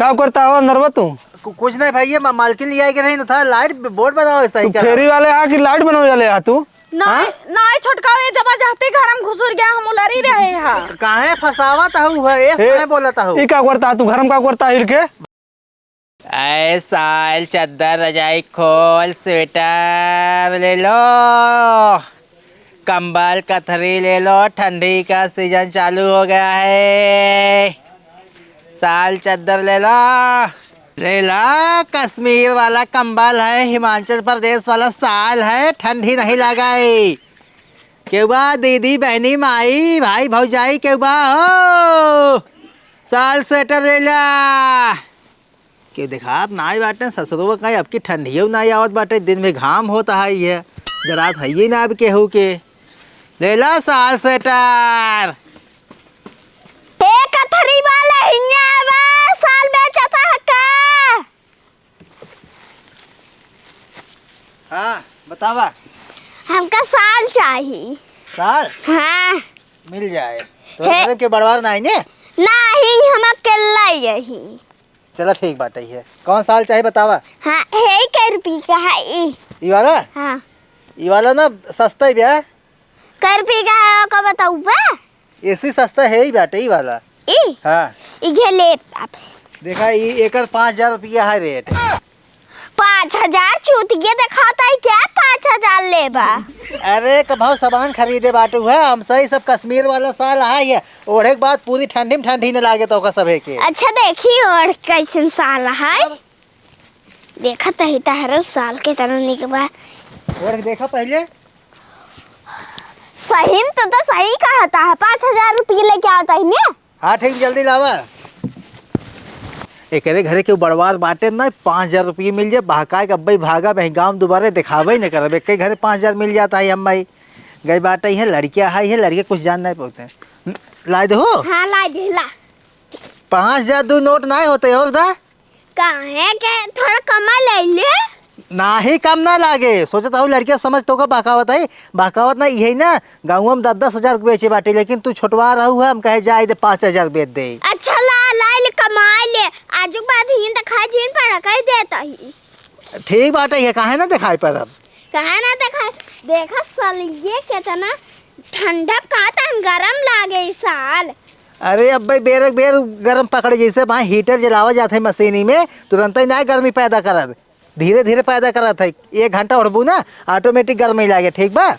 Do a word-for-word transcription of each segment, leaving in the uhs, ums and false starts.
का करता हो अंदरवा तू? कु-, कुछ नहीं भैया, मा-, मालकिन लिया के रही ना था, लाइट ब-, बोर्ड बनाओ सही तू करा। फेरी वाले हा कि लाइट बनवे वाले हा तू? नहीं, हाँ? नहीं छोटका, ये जबरदस्ती घर में घुसुर गया, हम उलरी रहे हा। क-, काहे फसावत हऊ है, ए, ए, काहे बोलत हऊ? ई का करता तू घर में, का करता हिल के? ऐ साल चद्दर रजाई खोल, स्वेटर ले लो, कंबल कथरी ले लो, ठंडी का सीजन चालू हो गया है। साल चद्दर ले लो, ले लो, कश्मीर वाला कंबल है, हिमाचल प्रदेश वाला साल है, ठंडी नहीं लगाई। केहू बा दीदी, बहनी, माई, भाई, भौजाई, केहू बा हो, साल स्वेटर ले ला। केहू देखात नाई बाटे, ससुरवा कहीं अब की ठंडियो नाई आवत बाटे, दिन में घाम होत है, ये जरात है ही ना अब केहू के। ले ला साल स्वेटर। ए कथरी वाला हियाँ आवा, साल बेचत है का? हाँ, बतावा। हमका साल चाही। साल? हाँ। मिल जाए। तो हे। घर के बड़वार नाई ने? नाही, हम अकेला यही। चला ठीक बाटे है। कौन साल चाही बतावा? हाँ, हे कै रुपये का है ई? ई वाला? हाँ। ई वाला ना सस्ता ही बा। कै रुपये का है, ओका बताऊ बा? एसी सस्ता है ही बाटे, ई वाला। ई? हाँ। ई घे ले आप। देखा, ई एकर पाँच हजार रुपया है रेट। पाँच हजार चूतिया देखाता है क्या? पाँच हजार लेबा? अरे, कभौ सामान खरीदे बाटू है, हम सही सब कश्मीर वाला साल है ये। ओढ़े के बाद पूरी ठंडी में ठंडी न लागे तो ओका सभे के। अच्छा, देखी ओढ़ कैसन साल है। अब? देखत ही तहरो साल के तरह निक बा। ओढ़ के देखा पहले। सही में तो, तो सही कहता है, पाँच हजार रुपये लेके आवता ही ने। हाँ, ठीक, जल्दी लावा। एकरे घरे के बड़वार बाटे ना, पाँच हजार रुपये मिल जाए, बहकाए के अब्बे भागा, वहीं गाँव दुबारे देखावे न करब। एक घरे पाँच हजार मिल जाता है, अम्मा ही गई बाटे है, लड़किया है, है लड़के कुछ जान नहीं पाते। लाई दे हो? हाँ, लाई दे, ला। पाँच हजार दो नोट नहीं होते, और दा? काहे के थोड़ा कमा ले ले? नाही, कम ना लागे। सोचत हूँ लड़किया समझ तो का बहकावत है, बहकावत ना, यही ना गाँव में दस दस हजार के बेचे बाटे, लेकिन तू छोटवा रहू है, हम कहे जाए दे पाँच हजार बेच दे। अच्छा ला, ला ले, कमा ले, आजू के बाद ही दिखाई जिन पर कह देता ही। ठीक बाटे है, काहे ना दिखाई पर अब। काहे ना दिखाई, देखा सलिए कितना ठंडा का तन गरम लागे ई साल। अरे अब भाई बेरक बेर गरम पकड़े, जैसे भाई हीटर जलावा जात है मशीनी में, तुरंत ही ना गर्मी पैदा करत, धीरे धीरे पैदा करत है। एक घंटा उठबू ना, ऑटोमेटिक गर्मी लागे, ठीक बा?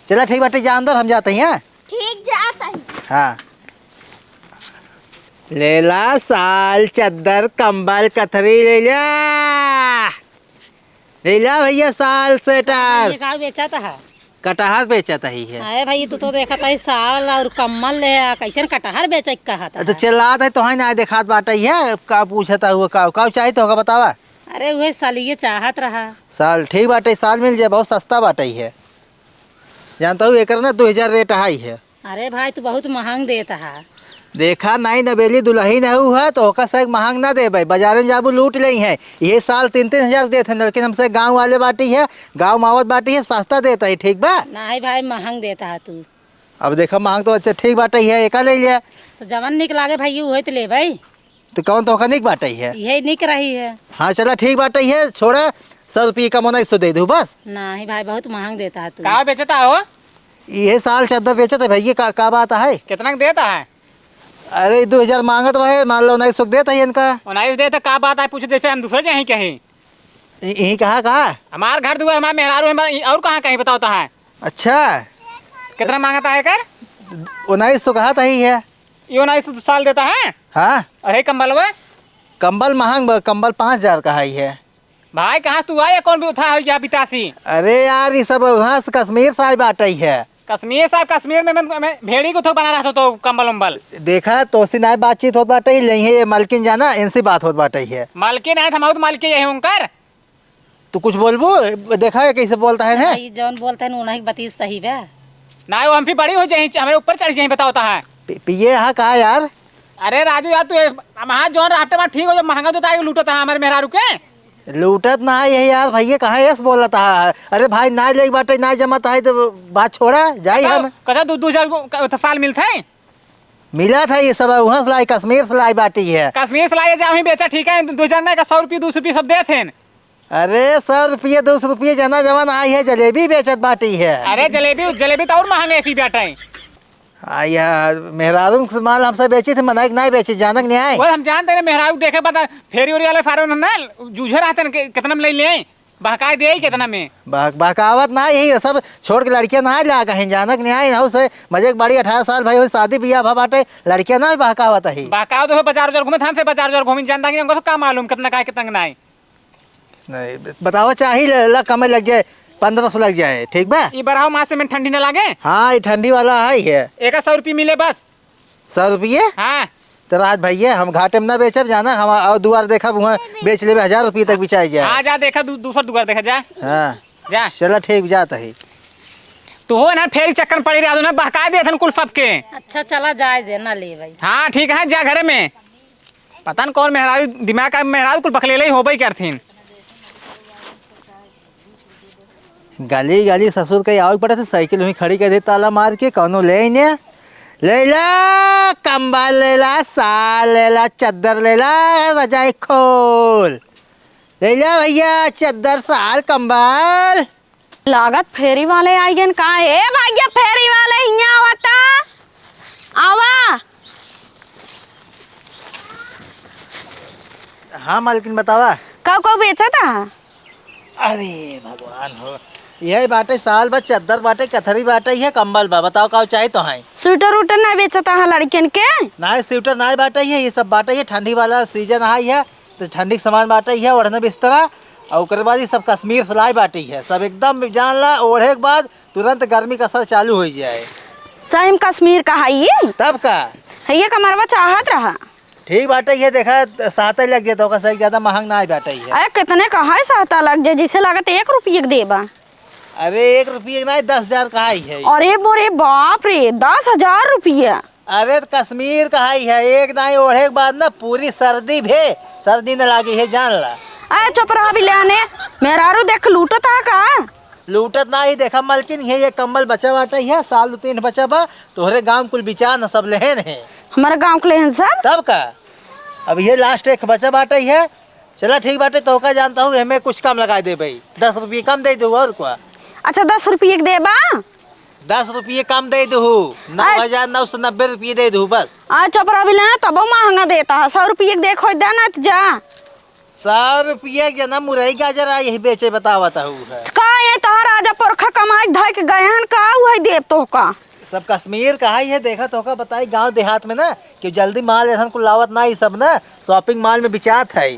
चला ठीक बाटे, जा अंदर, हम जाते हैं। ठीक, जात ही। हाँ। लेला साल चद्दर कंबल कथरी लेला। लेला भैया साल स्वेटर। ये का बेचत है? कटहर बेचत ही है। अरे भाई, तू तो देखत है साल और कम्बल ले आ, कैसन कटहर बेचे के कहत तो है? चिल्लात है, तोहई ना देखात बाटे है, का पूछत है वो, का, का चाही तोहका बतावा? अरे उहे सालिए चाहत रहा। साल ठीक बाटे, साल मिल जाए, बहुत सस्ता बाटे है। जानता हूँ एकर ना दो हजार रेट हाई है। अरे भाई, तू बहुत महंग देत हा। देखा, नाई नवेली दुलहिन है उ है, तो ओका से महंग ना देबै, बाजारे में जाबू लूट लेई है। ये साल तीन तीन हजार देत है, लेकिन हमसे गाँव वाले बाटी है, गाँव में आवत बाटी है, सस्ता देत है, ठीक बा? नाई भाई, महंग देत हा तू। अब देखा, महंग तो अच्छा ठीक बाटे है, एका ले लिया। तो जवन निक लागे भाई, उहे तो ले भाई। तो कौन तोहका निक बाटइ है? इहे निक रही है। हाँ, चला ठीक बाटइ है, छोड़ा, सौ रुपये कम उन्नीस सौ दे दू बस। नहीं भाई, बहुत महंग देता है तू। का बेचता हो? इहे साल चद्दर बेचत है भैया, का, का बात है? कितना के देता है? अरे, दो हजार मांगत रहे, मान लो उन्नीस सौ के देता है इनका। उन्नीस देता, का बात है? पूछो जैसे हम दूसरे जाए कहीं। इ-, इही कहा का? हमार घर दुआर, हमार मेहरारू, हमार इ-, और कहाँ कहीं बताओ तो है? अच्छा। कितना मांगता है कर? उन्नीस सौ कहा था ही है। ये उन्नीस सौ साल देता है? हाँ। अरे कंबलवा? कंबल महंग बा, कंबल पाँच हजार का है ही है। भाई कहाँ से तू आया, कौन भी उठा हो या बितासी? अरे यार, ये सब वहाँ से कश्मीर से आई बाटई है। कश्मीर साहब, कश्मीर में, में, में भेड़ी को थोक बना रहा था तो कंबल उम्बल। देखा, तोसी नाय बातचीत होत बाटे, यही है ये मलकिन जाना, इनसे बात होत बाटे है। मलकिन है, हम तो मलकिन यही उनकर। तू कुछ बोलबू? देखा है कैसे बोलता है, हैं? भाई, जौन बोलते हैं, उन्हीं की बतीस सही बे। ना, वो हम भी बड़ी हो जाए, हमारे ऊपर चढ़ जाए, बताओ तो है। पि-, पिए हा का यार? अरे राजू यार, तू ये, हम हाथ जौन राफ्टे में ठीक हो, जब महंगा देता है, लूटता है हमारे मेहरारू के। लूटत ना है यही यार, भैया कहाँ ऐस बोलता है? अरे भाई, ना ले बाटे, ना जमाता है, तो बात छोड़ा, जाई कसा, हम। कसा दू, दू हजार को, क-, तो साल मिलता है? मिला था ये सब, वहाँ से लाई, कश्मीर से लाई बाटी है। कश्मीर से लाई, जा वहीं बेचा, ठीक है, दो जन का सौ रुपये, दो सौ रुपये सब देत हैं। अरे, सौ रुपये, दो सौ रुपये जना जवन आई है, जलेबी बेचत बाटी है। अरे, जलेबी, जलेबी तो और महंगा ऐसी बाटे। आ, या, मेहरारू के माल हमसे बेची थे, मनाई के नाई बेची, जानक नहीं आए। वो हम जानते हैं, मेहरारू देखे बता, फेरी ओरी वाले सारे ना, जूझे रहते हैं, कि-, कितना में ले ले, बहकाए दे, कितना में। बहक-, बहकावत ना, यही सब छोड़ के लड़कियां ना ला कहीं, जानक नहीं आए, ना उसे मजे के बाड़ी, अठारह साल भाई हो, शादी बियाह भा बाटे, लड़कियां ना बहकावत है। बहकाओ तो बाजार उजार घूमे, हमसे बाजार उजार घूमे, जानता कि हमको का मालूम कितना का है, कितना का नहीं। नहीं, बतावा, चाही ले ला, कमे लग जाए, पन्द्रह सौ लग जाए, ठीक बा? ई बरहा मासे में ठंडी ना लागे? हाँ, ई ठंडी वाला है, है। एक सौ रुपये मिले बस। सौ रुपये? हाँ। तो राज भैया, हम घाटे में ना बेचब, जाना, हम और दुआर देखब, वहाँ बेच लेबे, हजार रुपये तक बिचाई जाए। हाँ, जा देखा, दू-, दूसर दुआर देखा, जा। हाँ। जा। चला, ठीक, जात ही। तू हो ना, फेरी चक्कर में पड़ी रहा, ना बहका दे थन कुल सबके। अच्छा, चला जाए दे, ना ले भाई। हाँ, ठीक है, जा घरे में। पता न कौन मेहरारू, दिमाग का मेहरारू कुल बकलेले ही होबे करथिन। गली गली ससुर के आवे पड़े से साइकिल वहीं खड़ी कर दे ताला मार के, कौनो ले ही ने। ले ला, कंबल ले ला, साल ले ला, चद्दर ले ला, रजाई खोल। ले ला भैया, चद्दर, साल, कंबल। लागत फेरी वाले आई गए का? ए भैया, फेरी वाले हियाँ आवता, आवा। हाँ मालकिन, बतावा। का को बेचा था? अरे भगवान हो, यही बाटे, साल बा, चद्दर बाटे, कथरी बाटे, ये कंबल बा। बताओ का चाही तो है? स्वेटर उटर ना बेचता है लड़कियन के? ना, स्वेटर ना बाटे, ये, ये सब बाटे, ये ठंडी वाला सीजन है, ये तो ठंडी के सामान बाटे, ये ओढ़ना बिस्तरा, और ओकरे बाद ये सब कश्मीर से लाई बाटे, ये सब एकदम जान ला, ओढ़े के बाद तुरंत गर्मी का असर चालू हो जाए। सही में कश्मीर का है ये? तब का? है ये कमरवा चाहत रहा। ठीक बाटे, ये देखा, साते लग जाए तो ओकर से ज्यादा महंग ना आई बाटे ये। अरे, कितने का है साता लग जाए, जैसे लागत एक रुपये के देबा। अरे, एक रुपये के ना, दस हजार का आई है। अरे बोरे बाप रे, दस हजार रुपया। अरे, तो कश्मीर का आई है, एक दाई ओढ़े के बाद ना पूरी सर्दी भे, सर्दी न लागी है, जान ला। अरे, चुप रहा बिल्याने, मेहरारू देख लूटत है का? लूटत ना ही, देखा मलकिन, ये, ये कंबल बचा बाटे है, साल दो तीन बचा बा, तोहरे गाँव कुल बिचार न सब लेहन है। हमारे गाँव के लेहन सब? तब का? अब ये लास्ट एक बचा बाटे है। चला ठीक बाटे, तोहका जानता हूँ, एमे कुछ कम लगाइ देबे, दस रुपये कम दे दू और का। अच्छा, दस रुपये के देबा? दस रुपये कम दे दू, नौ हजार नौ सौ नब्बे रुपये दे दू बस। आ चपरा भी लेना, तबो महंगा देता है, सौ रुपये के देखो, दे ना तो जा। सौ रुपये के जना मुरई गाजर आई यही बेचे बतावत हूँ है। का ये तोहर राजा पुरखा कमाई धइ के गए हन, का उहइ देब तोहका? सब कश्मीर का है, ये देखा तोहका बताई, गाँव देहात में ना, कि जल्दी माल एहन कुल लावत ना, ई सब ना shopping mall में बिचात है।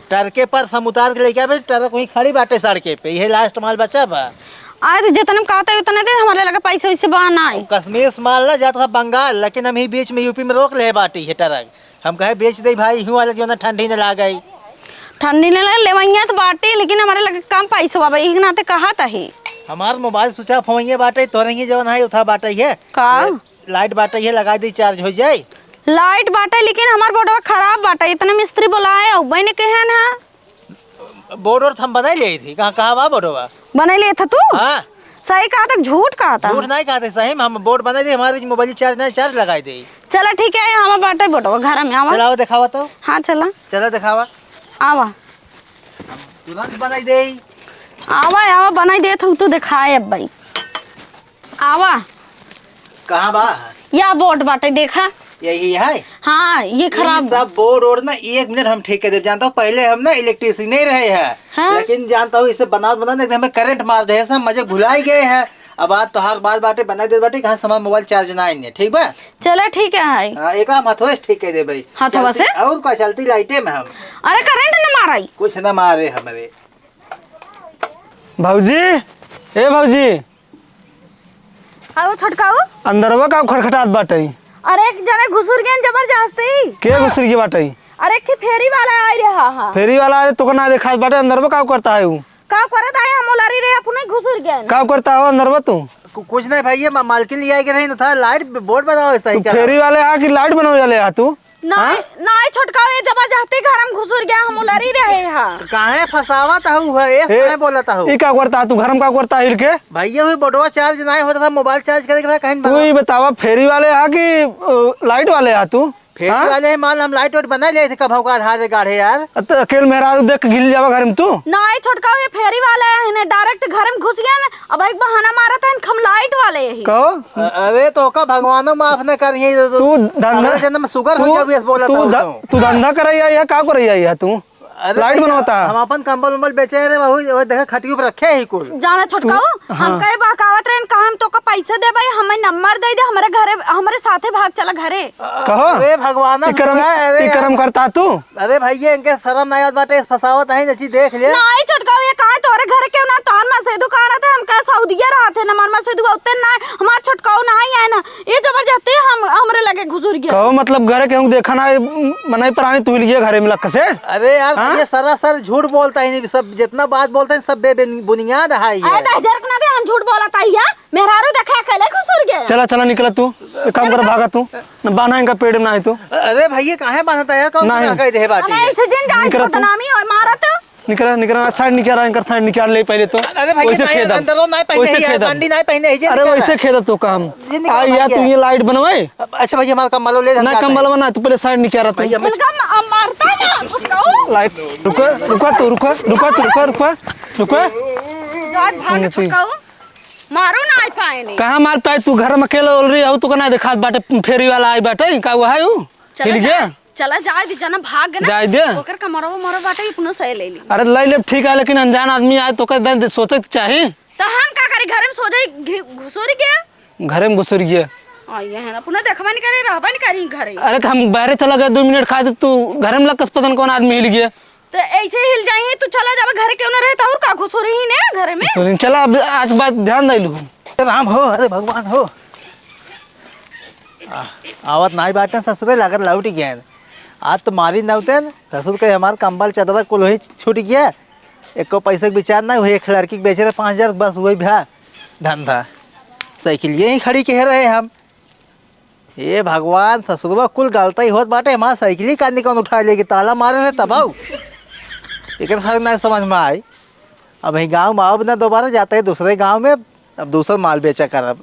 ट्रके पर हम उतार के लेके आवे, ट्रक वहीं खड़ी बाटे सड़के पे, यही लास्ट माल बचा बा। आज जितने में कहता है उतने दे, हमारे लगे पैसे वैसे बा ना है। कश्मीर से माल ना जात रहा बंगाल, लेकिन हम ही बीच में यूपी में रोक ले बाटी है ट्रक। हम कहे बेच दे भाई, हियाँ वाले जो ना ठंडी न लागे। ठंडी न लागे, लेवइया तो बाटे, लेकिन हमारे लगे कम पैसा बा, यही नाते कहा त है। हमार मोबाइल switch off होइए बाटे, तोरे ही जवन है उठा बाटे है। का? ये लाइट बाटे है, लगा दी, चार्ज हो जाए। लाइट बाटे, लेकिन हमार बोर्डवा खराब बाटे, इतने मिस्त्री बोलाए, अउबे ने कहे ना। बोर्ड और हम बनाई ले थी, कहाँ, कहाँ बा बोर्डवा? बनाई ले था तू? हाँ। सही कहा था, झूठ कहा था? झूठ नहीं कहा था, सही में हम बोर्ड बनाई दे, हमारे मोबाइल चार्ज नहीं, चार्ज लगाई दे। चला ठीक है, हम बाटे बोर्डवा घर में आवा। चलाओ दिखावा तो। हाँ चला। चला दिखावा। आवा। तुरंत बनाई दे। आवा, आवा, बनाई दे तू, तू दिखाए अब भाई। आवा। कहाँ बा? या बोर्ड बाटे, देखा। यही है? हाँ, ये ई खराब। सब बोर्ड ओर्ड ना एक मिनट हम ठीक कर देब। जानता हूँ, पहले हम ना इलेक्ट्रिशियन नहीं रहे हैं, हाँ? लेकिन जानता हूँ, इसे बनावत बनावत एकदम हमें करंट मार दे है, सब मजे भुलाई गए हैं। अब आज तोहार बात बाटे, बनाई देत बाटे, कहाँ से हमार मोबाइल चार्ज ना आइने, ठीक बा? चला, ठीक है, है। हाँ, एक हम हथवा से ठीक कर देबे। हथवा से? चलती, और का, चलती लाइटे में हम। अरे, करंट न माराई। कुछ न मारे हमरे। भौजी, ए भौजी। आओ छोटकाऊ। अंदरवा का खटखटात बाटे? अरे, एक जने घुसुर गए जबरदस्ती। के घुसुर गए बाटे? अरे, एक ठे फेरी वाला आए रहा, हाँ। फेरी वाला आए, तोका ना देखात बाटे, अंदरवा का करता है उ? का करत आए, हम ओलारी रहे, अपने घुसुर गए। का करता हो अंदरवा तू? कु-, कुछ नहीं भाई, ये मा-, मालकिन ले आए के रही ना था, लाइट ब-, बोर्ड बनाओ ऐसा ही तू क्या? फेरी वाले आ कि लाइट बनावे वाले आ तू? नाहीं, हाँ? नाहीं छोटकाऊ, ये जबरदस्ती घर में घुसुर गया, हम उलरी रहे हा। काहे फंसावत हऊ है, ये ए, काहे बोलत हऊ? ई का करता तू, घर में का करता हिल के? भैया हुई बोटवा चार्ज नाहीं होता था, मोबाइल चार्ज करे के था, कहीं तू बना- ई बतावा, फेरी वाले हा कि, अ, लाइट वाले हा तू? फेरी हाँ? वाले ही माल, हम लाइट वाइट बना लिए थे, कब का आधार गाढ़े यार। अ, तो अकेल मेहरारू देख के घिल जावा घर में तू? नाहीं छोटकाऊ, ये फेरी वाले है ना, डायरेक्ट घर में घुस गया ना, अब एक बहाना मारत है, हम लाइट वाले ही। कहो? अ-, अरे तो का भगवानो माफ न करिए, तो तू धंधा, अगले जन्म में सुगर हो तू, जाबे, ऐसे बोला तू था ध-, उसको। तू धंधा करैया या का करैया या तू? अरे लाइट भैया, बनवाता है। हम अपन कंबल उम्बल बेचे रहे, वही, वही देखा खटियो पे रखे ही कुल। जाना छोटकाऊ, हाँ। हम कहे बहकावत रहे, कहा हम तो का पैसे दे भाई, हमें नंबर दे दे, हमारे घरे, हमारे साथे भाग चला घरे। कहो? अरे भगवान, ई करम, अरे ई करम यार। करता तू? अरे भैया, इनके शर्म नाहीं आवत बाटे, इस फसावत है, जैसी देख ले। नाहीं छोटकाऊ, ये का है, तोरे घर के ना, तोर मसेदू का रहते, हम कहे सऊदिया रहते ना, हमार मसेदू उतने ना, हमार छोटकाऊ नाहीं है ना, ये जबरदस्ती हम, हमरे लगे घुसुर गया। कहो मतलब घरे केहू देखा ना, मनाई परानी तू लिए घरे में लक्क से? अरे यार, हाँ? ये सरासर झूठ बोलता है, सब जितना बात बोलता है, सब बे-, बे-, बुनियाद है ये। अरे दहिजर के नाते हम झूठ बोलत है या? मेहरारू देखे अकेले घुसुर गया। चला, चला निकला तू, एक काम कर, भागा तू, न बान्हा इनका पेड़ में ना है तू। अरे भैया, काहे बान्हता है? कौन नाहीं। कह दे बाटी? अरे ऐसे जिन जान निकला तू। बदनामी और मारा तो। निकरा, निकरा, साइड निकाल, इनकर साइड निकाल ले पहले तो। अरे भैया, वैसे नाहीं, खेदा। अंदर वो नाहीं पहने वैसे ही है, खेदा। बंडी नाहीं पहने ही, जे अरे निकरा। वैसे खेदा तो काम। जे निकरा आ, या भैया। तू ये लाइट बनवाए? अच्छा भैया, हमारा कम वाला ले, हम ना जाते कम हैं। वाला बना, तू पहले साइड निकाल तू। भैया, मैं इनका म-, मारता ना, छोटकाऊ। लाइट, रुका, रुका तू, रुका, रुका तू, रुका, रुका, रुका। जाट भाग सुनती। छोटकाऊ। मारो ना आई पाए नहीं। कहाँ मार पाए? तू घर में अकेले ओल रही हो, तू का ना देखात बाटे, फेरी वाला आई बाटे, का हुआ है ऊ? चला हिल गया? जाए, चला जाए दी, जना भाग ना। जाए दे। ओकर कमरवा मरो बाटे, अपनो सही ले ली। अरे ले ले, ठीक है, लेकिन अनजान आदमी आए तो का दे, सोचे के चाही। तो हम का करी, घर में सो जाई, घि-, घुसुर गया। घर में घुसुर गया। आ, ये है ना, अपना देखबा नहीं करे, रहबा नहीं करी घरे। अरे तो हम बाहरे चला गए, दो मिनट खातिर, तू घर में लक्कस पता न कौन आदमी हिल गया। तो ऐसे हिल जाई, तू चला जाबा घरे, क्यों ना रहे, तो और का घुसुर ही ने घरे में। घुसुर ही, चला अब आज बात ध्यान दे लू। राम हो, अरे भगवान हो। आ, आवत नाई बाटे ससुरे, लागत लौट गए। आज तो मारी नौते न, ससुर के हमार कंबल चदरा कुल ही छूट गया। एको पैसे के विचार ना, वही एक लड़की के बेचे रहे पाँच हजार, बस वही भा धंधा। साइकिल यहीं खड़ी के रहे हम। हे भगवान, ससुरवा कुल गलता ही होत बाटे, हमार साइकिल ही कान निकाल उठा लेगी, ताला मारे रहे तब आऊ। एकर साथ ना समझ में आई। अब ही गाँव में आउब ना दोबारा, जाते हैं दूसरे गाँव में, अब दूसर माल बेचा करब।